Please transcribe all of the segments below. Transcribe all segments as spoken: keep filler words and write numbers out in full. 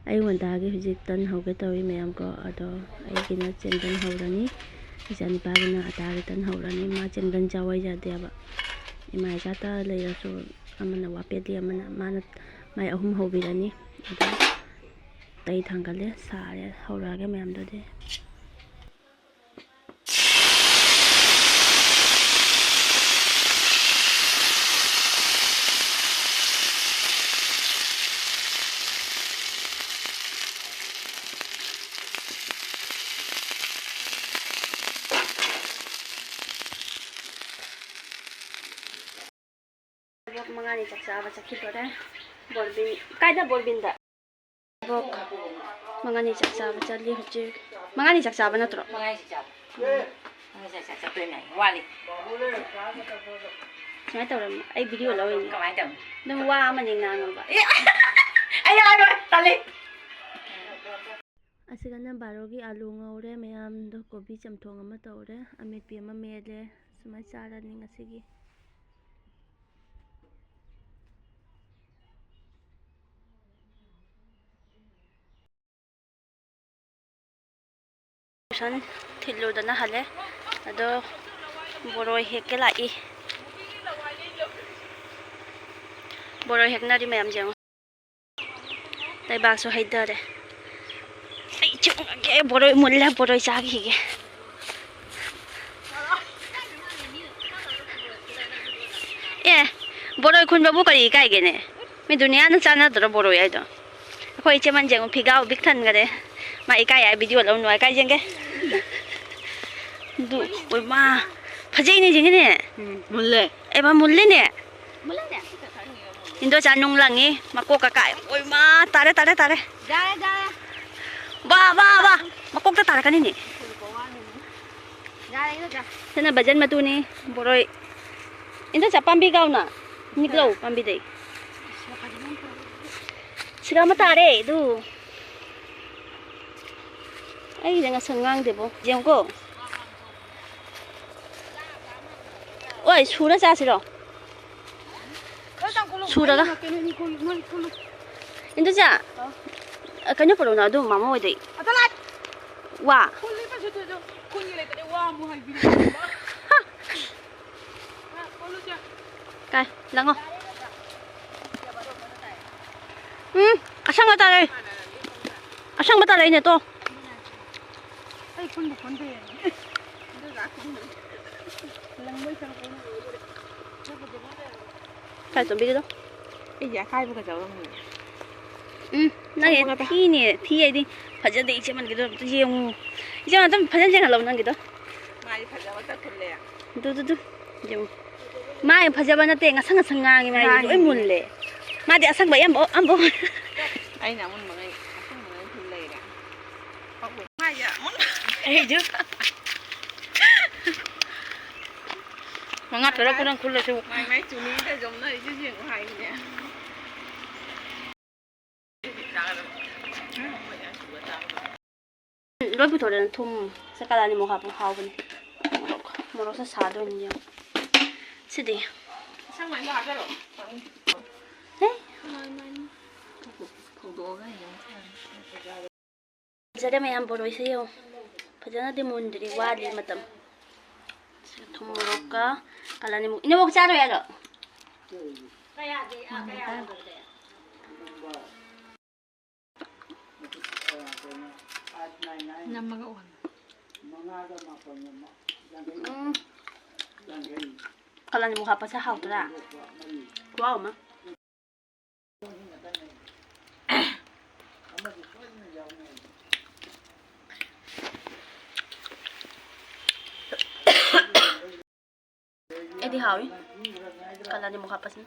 ꯑꯌꯨꯛ ꯉꯟꯇꯥꯒꯤ ꯍꯧꯖꯤꯛ ꯇꯟ ꯍꯧꯒꯦ ꯇꯧꯔꯤ ꯃꯌꯥꯝ ꯀꯣ꯫ ꯑꯗꯣ ꯑꯩꯒꯤꯅ ꯆꯦꯡꯗꯟ ꯍꯧꯔꯅꯤ, ꯏꯆꯥꯅꯨꯄꯥꯒꯤꯅ ꯑꯇꯥꯒꯤ ꯇꯟ ꯍꯧꯔꯅꯤ꯫ ꯃꯥ ꯆꯦꯡꯗꯟ ꯆꯥꯎ ꯍꯥꯏ ꯌꯥꯗꯦꯕ꯫ ꯏꯃꯥ ꯏꯆꯥꯇ ꯂꯩꯔꯁꯨ ꯑꯃꯅ ꯋꯥ ꯄꯦꯠꯂꯤ, ꯑꯃꯅ, ꯃꯥꯅ, ꯃꯥꯏ ꯑꯍꯨꯝ ꯍꯧꯕꯤꯔꯅꯤ꯫ ꯑꯗꯣ ꯇꯩ ꯊꯥꯡꯒꯠꯂꯦ, ꯁꯥꯔꯦ, ꯍꯧꯔꯛꯑꯒꯦ ꯃꯌꯥꯝꯗꯨꯗꯤ꯫ ꯃꯉꯥꯅꯤ ꯆꯥꯛ ꯆꯥꯕ ꯆꯠꯈꯤꯗꯣꯔꯦ꯫ ꯕꯣꯔꯕꯤꯟ, ꯀꯥꯏꯗ ꯕꯣꯔꯕꯤꯟꯗ? ꯕꯣꯛ, ꯃꯉꯥꯅꯤ ꯆꯥꯛ ꯆꯥꯕ ꯆꯠꯂꯤ ꯍꯧꯖꯤꯛ꯫ ꯃꯉꯥꯅꯤ ꯆꯥꯛ ꯆꯥꯕ ꯅꯠꯇ꯭ꯔꯣ? ꯃꯉꯥꯅꯤ ꯆꯥꯛ ꯆꯥꯕ꯫ ꯎꯝ꯫ ꯃꯉꯥꯅꯤ ꯆꯥꯛ ꯆꯥ ꯆꯠꯇꯣꯏꯅꯦ꯫ ꯋꯥꯠꯂꯤ꯫ ꯁꯨꯃꯥꯏꯅ ꯇꯧꯔꯝꯃꯤ꯫ ꯑꯩ ꯚꯤꯗꯤꯑꯣ ꯂꯧꯔꯤꯅꯦ꯫ ꯀꯃꯥꯏꯅ ꯇꯧꯅꯤ? ꯑꯗꯨꯝ ꯋꯥ ꯑꯃꯅꯤ ꯉꯥꯡꯉꯨꯕ꯫ ꯑꯦ! ꯑꯩ ꯌꯥꯔꯣꯏ꯫ ꯇꯜꯂꯤ꯫ ꯑꯁꯤꯒꯅ ꯕꯥꯔꯣꯒꯤ ꯑꯥꯂꯨ ꯉꯧꯔꯦ ꯃꯌꯥꯝꯗꯣ, ꯀꯣꯕꯤ ꯆꯝꯊꯣꯡ ꯑꯃ ꯇꯧꯔꯦ, ꯑꯃꯦꯠꯄꯤ ꯑꯃ ꯃꯦꯠꯂꯦ꯫ ꯁꯨꯃꯥꯏꯅ ꯆꯥꯔꯅꯤ ꯉꯁꯤꯒꯤ꯫ ꯇ꯭ꯌꯨꯁꯟ ꯊꯤꯜꯂꯨꯗꯅ ꯍꯜꯂꯦ꯫ ꯑꯗꯣ ꯕꯣꯔꯣꯏ ꯍꯦꯛꯀꯦ ꯂꯥꯛꯏ꯫ ꯕꯣꯔꯣꯏ ꯍꯦꯛꯅꯔꯤ ꯃꯌꯥꯝꯁꯦ ꯌꯦꯡꯉꯣ꯫ ꯂꯩꯕꯥꯛꯁꯨ ꯍꯩꯊꯔꯦ꯫ ꯑꯩ ꯆꯣꯡꯉꯒꯦ, ꯕꯣꯔꯣꯏ ꯃꯨꯜꯂꯦ, ꯕꯣꯔꯣꯏ ꯆꯥꯈꯤꯒꯦ꯫ ꯑꯦ, ꯕꯣꯔꯣꯏ ꯈꯨꯟꯕꯕꯨ ꯀꯔꯤ ꯏꯀꯥꯏꯒꯦꯅꯦ? ꯃꯤ ꯗꯨꯅꯤꯌꯥꯅ ꯆꯥꯟꯅꯗ꯭ꯔꯣ ꯕꯣꯔꯣꯏ ꯍꯥꯏꯗꯣ? ꯑꯩꯈꯣꯏ ꯏꯆꯦ ꯃꯟ ꯌꯦꯡꯉꯨ, ꯐꯤꯒꯥꯎ ꯕꯤꯛ ꯊꯟꯈꯔꯦ꯫ ꯃꯥ ꯏꯀꯥꯏ ꯍꯥꯏ ꯚꯤꯗꯤꯑꯣ ꯂꯧꯅꯨ ꯍꯥꯏ꯫ ꯀꯥꯏ ꯌꯦꯡꯒꯦ? ꯑꯗꯨ, ꯑꯣꯏꯃꯥ, ꯐꯖꯩꯅꯦ, ꯌꯦꯡꯉꯤꯅꯦ꯫ ꯎꯝ, ꯃꯨꯜꯂꯦ꯫ ꯑꯦꯕ, ꯃꯨꯜꯂꯦꯅꯦ꯫ ꯏꯟꯗꯣꯆꯥ ꯅꯨꯡ ꯂꯪꯉꯤ, ꯃꯀꯣꯛꯀ ꯀꯥꯏ꯫ ꯑꯣꯏꯃꯥ, ꯇꯥꯔꯦ, ꯇꯥꯔꯦ, ꯇꯥꯔꯦ꯫ ꯌꯥꯔꯦ, ꯌꯥꯔꯦ꯫ ꯕꯥ, ꯕꯥ, ꯕꯥ, ꯃꯀꯣꯛꯇ ꯇꯥꯔꯛꯀꯅꯤꯅꯦ꯫ ꯌꯥꯔꯦ, ꯏꯟꯗꯣꯆꯥ꯫ ꯁꯤꯅ ꯕꯖꯟ ꯃꯇꯨꯅꯤ, ꯕꯣꯔꯣꯏ꯫ ꯏꯟꯗꯣꯆꯥ, ꯄꯥꯝꯕꯤ ꯀꯥꯎꯅ꯫ ꯅꯤꯛꯂꯧ ꯄꯥꯝꯕꯤꯗꯩ꯫ ꯁꯤꯒ ꯑꯃ ꯇꯥꯔꯦ, ꯑꯗꯨ꯫ ꯑꯩꯒꯤꯗꯤ ꯉꯁꯪ ꯉꯥꯡꯗꯦꯕꯣ꯫ ꯌꯦꯡꯉꯨꯀꯣ꯫ ꯑꯣꯏ, ꯁꯨꯔ ꯆꯥꯁꯤꯔꯣ? ꯁꯨꯔꯒ꯫ ꯏꯟꯗꯣꯆꯥ, ꯍꯥꯎ꯫ ꯑ, ꯀꯩꯅꯣ ꯄꯨꯔꯛꯎꯅ ꯑꯗꯨ ꯃꯃꯥ ꯍꯣꯏꯗꯩ꯫ ꯑꯗ ꯂꯥꯛ! ꯋꯥ! ꯈꯨꯜꯂꯤ ꯃꯁꯤ ꯊꯣꯏꯗꯣ, ꯈꯨꯜꯒꯤ ꯂꯩꯇ꯭ꯔꯦ, ꯋꯥ ꯑꯃꯨꯛ ꯍꯥꯏꯕꯤꯔꯦ꯫ ꯍꯥ! ꯍꯥ, ꯈꯨꯜꯂꯨꯁꯦ꯫ ꯀꯥꯏ, ꯂꯪꯉꯣ꯫ ꯎꯝ, ꯑꯁꯪꯕ ꯇꯥꯔꯦ꯫ ꯑꯁꯪꯕ ꯇꯥꯔꯛꯏꯅꯦ ꯇꯣ꯫ ꯑꯩ ꯈꯨꯟꯕꯨ ꯈꯨꯟꯗꯦ꯫ ꯂꯪꯕꯩ ꯁꯔꯨꯛ ꯑꯩꯅ ꯑꯣꯏꯗꯣꯔꯦ꯫ ꯀꯥꯏ ꯇꯣꯝꯕꯤꯒꯤꯗꯣ? ꯑꯩꯒꯤ ꯑꯀꯥꯏꯕꯒ ꯌꯥꯎꯔꯝꯃꯤ꯫ ꯎꯝ, ꯅꯪꯒꯤ ꯊꯤꯅꯦ, ꯊꯤ ꯍꯥꯏꯗꯤ ꯐꯖꯗꯦ ꯏꯆꯦꯃꯟꯒꯤꯗꯣ ꯑꯝꯇ ꯌꯦꯡꯉꯨ꯫ ꯏꯆꯦꯃꯟ ꯑꯝꯇ ꯐꯖꯅ ꯌꯦꯡꯍꯜꯂꯣ ꯅꯪꯒꯤꯗꯣ꯫ ꯃꯥꯗꯤ ꯐꯖꯕ ꯈꯛ ꯈꯨꯜꯂꯦ꯫ ꯑꯗꯨ, ꯑꯗꯨ, ꯑꯗꯨ, ꯌꯦꯡꯉꯨ꯫ ꯃꯥ ꯌꯥꯝ ꯐꯖꯕ ꯅꯠꯇꯦ, ꯉꯁꯪ ꯉꯁꯪ ꯉꯥꯡꯉꯤ ꯃꯥꯏꯗꯤ, ꯂꯣꯏ ꯉꯥꯡꯉꯤ꯫ ꯃꯨꯜꯂꯦ꯫ ꯃꯥꯗꯤ ꯑꯁꯪꯕ ꯑꯌꯥꯝꯕ, ꯑꯝꯕ ꯑꯩꯅ ꯑꯃꯨꯟꯕꯉꯩ, ꯑꯁꯪꯕꯉꯩ ꯈꯨꯜ ꯂꯩꯔꯦ꯫ ꯍꯥꯎꯋꯦ꯫ ꯃꯥꯏꯁꯦ ꯑꯃꯨꯟꯕ꯫ ꯑꯩꯁꯨ꯫ ꯃꯉꯥ ꯇꯔꯨꯛ ꯈꯨꯗꯪ ꯈꯨꯜꯂꯁꯨ꯫ ꯃꯥꯏ, ꯃꯥꯏ ꯆꯨꯅꯤꯗ ꯌꯣꯝꯅꯔꯤꯁꯦ ꯌꯦꯡꯉꯨ ꯍꯥꯏꯅꯦ꯫ ꯂꯣꯏ ꯄꯨꯊꯣꯔꯛꯑꯦ, ꯊꯨꯝ꯫ ꯁꯦ ꯀꯥꯂꯥꯅꯤꯃꯛ ꯍꯥꯞꯄ ꯍꯥꯎꯕꯅꯦ꯫ ꯃꯣꯔꯣꯛ, ꯃꯣꯔꯣꯛꯁꯦ ꯁꯥꯗꯣꯏꯅꯤ, ꯌꯦꯡꯉꯣ꯫ ꯁꯤꯗꯤ꯫ ꯍꯦ꯫ ꯐꯖꯔꯦ ꯃꯌꯥꯝ, ꯕꯣꯔꯣꯏꯁꯦ ꯌꯦꯡꯉꯣ꯫ ꯐꯖꯅꯗꯤ ꯃꯨꯟꯗ꯭ꯔꯤ, ꯋꯥꯠꯂꯤ ꯃꯇꯝ꯫ ꯁꯤ ꯊꯨꯝ ꯃꯣꯔꯣꯛꯀ ꯀꯥꯂꯥꯅꯤꯃꯛ꯫ ꯏꯅꯦꯝꯕꯣꯛ ꯆꯥꯔꯣꯏ ꯍꯥꯏꯔꯣ? ꯅꯝꯃꯒ ꯑꯣꯟ꯫ ꯎꯝ꯫ ꯀꯥꯂꯥꯅꯤꯃꯛ ꯍꯥꯞꯄꯁꯦ ꯍꯥꯎꯇ꯭ꯔꯥ? ꯈꯨꯍꯥꯎ ꯑꯃ꯫ ꯑꯩꯗꯤ ꯍꯥꯎꯏ꯫ ꯀꯥꯂꯥꯅꯤꯃꯛ ꯍꯥꯞꯄꯁꯤꯅ꯫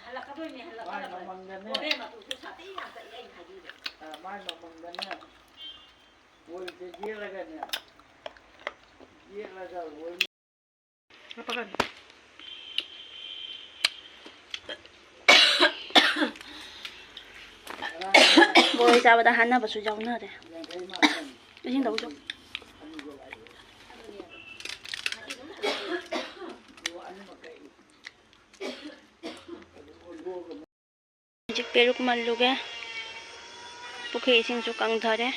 ꯍꯜꯂꯛꯀꯗꯣꯏꯅꯦ, ꯍꯜꯂꯛꯀꯗꯣꯏꯅꯦ꯫ ꯍꯣꯔꯦꯟ ꯃꯇꯨꯁꯨ ꯁꯥꯊꯤ ꯉꯥꯛꯇ ꯑꯩ ꯍꯥꯏꯕꯤꯔꯦ꯫ ꯕꯣꯔꯣꯏ ꯆꯥꯕꯗ ꯍꯥꯟꯅꯕꯁꯨ ꯌꯥꯎꯅꯔꯦ꯫ ꯏꯁꯤꯡ ꯊꯛꯎꯆꯣ꯫ ꯄꯦꯔꯨꯛ ꯃꯜꯂꯨꯒꯦ꯫ ꯄꯨꯈ꯭ꯔꯤ ꯏꯁꯤꯡꯁꯨ ꯀꯪꯊꯔꯦ꯫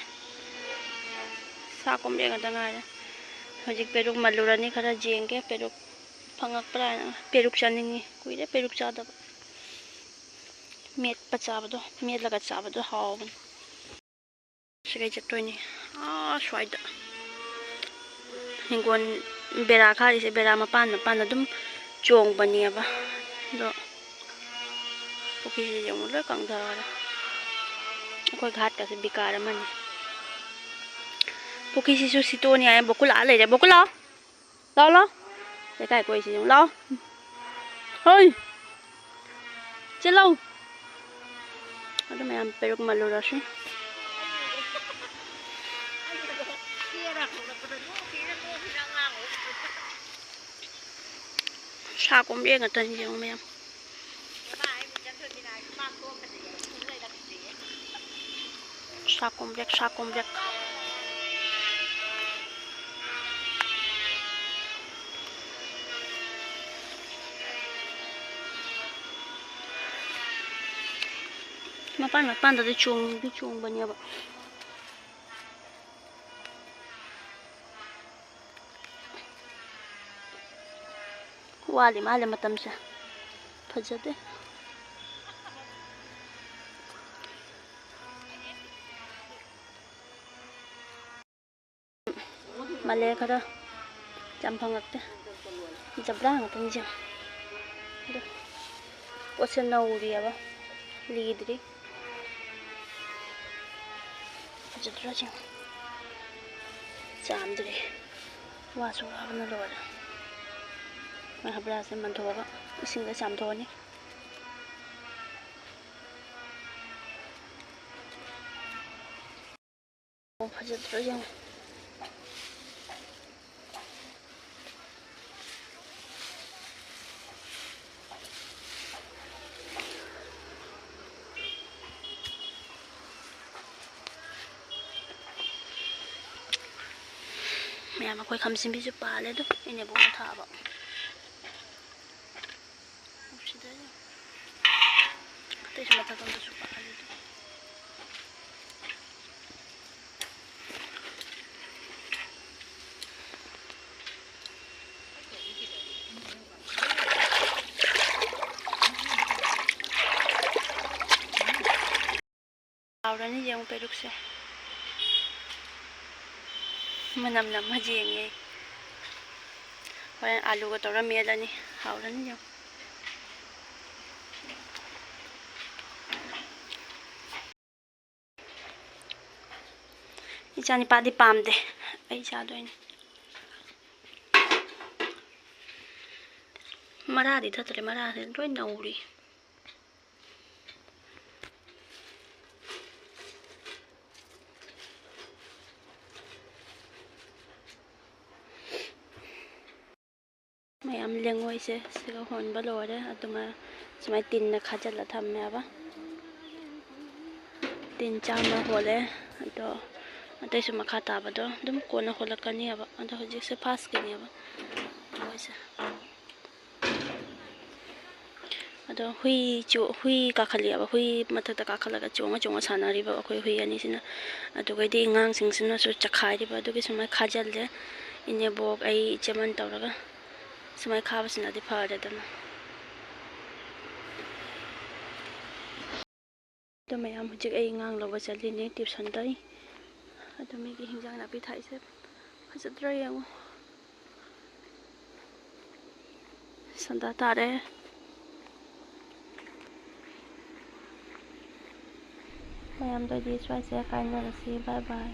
ꯁꯥ ꯀꯣꯝꯂꯦ ꯉꯥꯛꯇ ꯉꯥꯏꯔꯦ꯫ ꯍꯧꯖꯤꯛ ꯄꯦꯔꯨꯛ ꯃꯜꯂꯨꯔꯅꯤ, ꯈꯔ ꯌꯦꯡꯒꯦ꯫ ꯄꯦꯔꯨꯛ ꯐꯪꯉꯛꯄ꯭ꯔꯥ ꯍꯥꯏꯅ꯫ ꯄꯦꯔꯨꯛ ꯆꯥꯅꯤꯡꯉꯤ, ꯀꯨꯏꯔꯦ ꯄꯦꯔꯨꯛ ꯆꯥꯗꯕ꯫ ꯃꯦꯠꯄ ꯆꯥꯕꯗꯣ, ꯃꯦꯠꯂꯒ ꯆꯥꯕꯗꯣ ꯍꯥꯎꯕꯅꯤ꯫ ꯁꯤꯗꯩ ꯆꯠꯇꯣꯏꯅꯤ꯫ ꯑꯥ, ꯁ꯭ꯋꯥꯏꯗ ꯍꯤꯡꯒꯣꯜ ꯕꯦꯔꯥ ꯈꯥꯔꯤꯁꯦ, ꯕꯦꯔꯥ ꯃꯄꯥꯟ ꯃꯄꯥꯟꯗ ꯑꯗꯨꯝ ꯆꯣꯡꯕꯅꯦꯕ꯫ ꯑꯗꯣ ꯄꯨꯈ꯭ꯔꯤꯁꯦ ꯌꯦꯡꯉꯨ, ꯂꯣꯏ ꯀꯪꯊꯔꯦ꯫ ꯑꯩꯈꯣꯏ ꯘꯥꯠꯀꯁꯦ ꯕꯤꯀꯥꯔ ꯑꯃꯅꯤ꯫ ꯄꯨꯈ꯭ꯔꯤꯁꯤꯁꯨ ꯁꯤꯠꯇꯣꯛꯑꯅꯤ ꯍꯥꯏ꯫ ꯕꯣꯀꯨꯂꯥ ꯂꯩꯔꯦ꯫ ꯕꯣꯀꯨꯂꯥ! ꯂꯥꯎ, ꯂꯥꯎ꯫ ꯂꯩꯀꯥꯏ ꯀꯣꯏꯁꯤ ꯌꯦꯡꯉꯨ ꯂꯥꯎ꯫ ꯍꯣꯏ꯫ ꯆꯦꯜꯂꯧ꯫ ꯑꯗꯨ ꯃꯌꯥꯝ ꯄꯦꯔꯨꯛ ꯃꯜꯂꯨꯔꯁꯤ꯫ ꯁꯥ ꯀꯣꯝꯂꯦ ꯉꯥꯛꯇꯅꯤ ꯌꯦꯡꯉꯨ ꯃꯌꯥꯝ꯫ ꯁꯥ ꯀꯣꯝꯕ꯭ꯔꯦꯛ, ꯁꯥ ꯀꯣꯝꯕ꯭ꯔꯦꯛ꯫ ꯃꯄꯥꯟ ꯃꯄꯥꯟꯗꯗꯤ ꯆꯣꯡꯗꯤ ꯆꯣꯡꯕꯅꯦꯕ꯫ ꯋꯥꯠꯂꯤ ꯃꯥꯜꯂꯦ ꯃꯇꯝꯁꯦ꯫ ꯐꯖꯗꯦ꯫ ꯃꯥꯂꯦ ꯈꯔ ꯌꯥꯝ ꯐꯪꯉꯛꯇꯦ꯫ ꯖꯕ꯭ꯔꯥ ꯉꯥꯛꯇꯅꯤ ꯁꯦ꯫ ꯑꯗꯣ ꯄꯣꯠꯁꯦ ꯅꯧꯔꯤꯑꯕ, ꯂꯤꯗ꯭ꯔꯤ꯫ ꯐꯖꯗ꯭ꯔꯣ ꯁꯦ? ꯆꯥꯝꯗ꯭ꯔꯤ꯫ ꯋꯥꯁꯨ ꯋꯥꯕꯅ ꯂꯣꯏꯔꯦ꯫ ꯃꯥꯏ ꯍꯕ꯭ꯔꯥꯁꯦ ꯃꯟꯊꯣꯛꯑꯒ ꯏꯁꯤꯡꯗ ꯆꯥꯝꯊꯣꯛꯑꯅꯤ꯫ ꯑꯣ, ꯐꯖꯗ꯭ꯔꯣ ꯌꯦꯡꯉꯣ꯫ ꯃꯌꯥꯝ ꯑꯩꯈꯣꯏ ꯈꯝꯖꯤꯟꯕꯤꯁꯨ ꯄꯥꯜꯂꯦ, ꯑꯗꯨꯝ ꯑꯩꯅ ꯏꯕꯣꯛꯅ ꯊꯥꯕ꯫ ꯁꯤꯗ ꯌꯦꯡꯉꯣ꯫ ꯁꯤ ꯃꯊꯛꯇ ꯑꯝꯇ ꯁꯨꯛ ꯀꯥꯈꯠꯂꯨꯗꯦ꯫ ꯍꯥꯎꯔꯅꯤ ꯌꯦꯡꯉꯨ ꯄꯦꯔꯨꯛꯁꯦ꯫ ꯃꯅꯝ ꯅꯝꯃ ꯌꯦꯡꯉꯦ ꯑꯩ꯫ ꯍꯣꯔꯦꯟ ꯑꯥꯂꯨꯒ ꯇꯧꯔ ꯃꯦꯠꯂꯅꯤ꯫ ꯍꯥꯎꯔꯅꯤ ꯌꯦꯡꯉꯨ꯫ ꯏꯆꯥꯅꯤꯄꯥꯗꯤ ꯄꯥꯝꯗꯦ, ꯑꯩ ꯆꯥꯗꯣꯏꯅꯦ꯫ ꯃꯔꯥꯗꯤ ꯊꯠꯇ꯭ꯔꯦ, ꯃꯔꯥꯁꯦ ꯂꯣꯏ ꯅꯧꯔꯤ꯫ ꯃꯌꯥꯝ ꯂꯦꯡꯉꯣꯏꯁꯦ ꯁꯤꯒ ꯍꯣꯟꯕ ꯂꯣꯏꯔꯦ꯫ ꯑꯗꯨꯃꯥꯏꯅ ꯁꯨꯃꯥꯏꯅ ꯇꯤꯟꯅ ꯈꯥꯖꯤꯜꯂ ꯊꯝꯃꯦꯕ꯫ ꯇꯤꯟ ꯆꯥꯝꯃ ꯍꯣꯜꯂꯦ꯫ ꯑꯗꯣ ꯑꯇꯩꯁꯨ ꯃꯈꯥ ꯇꯥꯕꯗꯣ ꯑꯗꯨꯝ ꯀꯣꯟꯅ ꯍꯣꯜꯂꯛꯀꯅꯦꯕ꯫ ꯑꯗꯣ ꯍꯧꯖꯤꯛꯁꯦ ꯐꯥꯁꯀꯤꯅꯦꯕ ꯃꯣꯏꯁꯦ꯫ ꯑꯗꯣ ꯍꯨꯏ ꯆꯣ-, ꯍꯨꯏ ꯀꯥꯈꯠꯂꯛꯑꯦꯕ꯫ ꯍꯨꯏ ꯃꯊꯛꯇ ꯀꯥꯈꯠꯂꯒ ꯆꯣꯡꯉ ꯆꯣꯡꯉ ꯁꯥꯟꯅꯔꯤꯕ ꯑꯩꯈꯣꯏ ꯍꯨꯏ ꯑꯅꯤꯁꯤꯅ꯫ ꯑꯗꯨꯒꯩꯗꯤ ꯑꯉꯥꯡꯁꯤꯡꯁꯤꯅꯁꯨ ꯆꯈꯥꯏꯔꯤꯕ꯫ ꯑꯗꯨꯒꯤ ꯁꯨꯃꯥꯏꯅ ꯈꯥꯖꯤꯜꯂꯦ꯫ ꯏꯅꯦꯕꯣꯛ, ꯑꯩ, ꯏꯆꯦꯃꯟ ꯇꯧꯔꯒ ꯁꯨꯃꯥꯏꯅ ꯈꯥꯕꯁꯤꯅꯗꯤ ꯐꯔꯦꯗꯅ꯫ ꯑꯗꯣ ꯃꯌꯥꯝ, ꯍꯧꯖꯤꯛ ꯑꯩ ꯑꯉꯥꯡ ꯂꯧꯕ ꯆꯠꯂꯤꯅꯦ ꯇ꯭ꯌꯨꯁꯟꯗꯩ꯫ ꯑꯗꯣ ꯃꯤꯒꯤ ꯍꯤꯟꯖꯥꯡ ꯅꯥꯄꯤ ꯊꯥꯛꯏꯁꯦ ꯐꯖꯗ꯭ꯔꯥ ꯌꯦꯡꯉꯣ꯫ ꯁꯟꯗꯥ ꯇꯥꯔꯦ꯫ ꯃꯌꯥꯝꯗꯣ ꯑꯩꯗꯤ ꯁ꯭ꯋꯥꯏꯁꯦ ꯀꯥꯏꯅꯔꯁꯤ꯫ ꯕꯥꯏ ꯕꯥꯏ꯫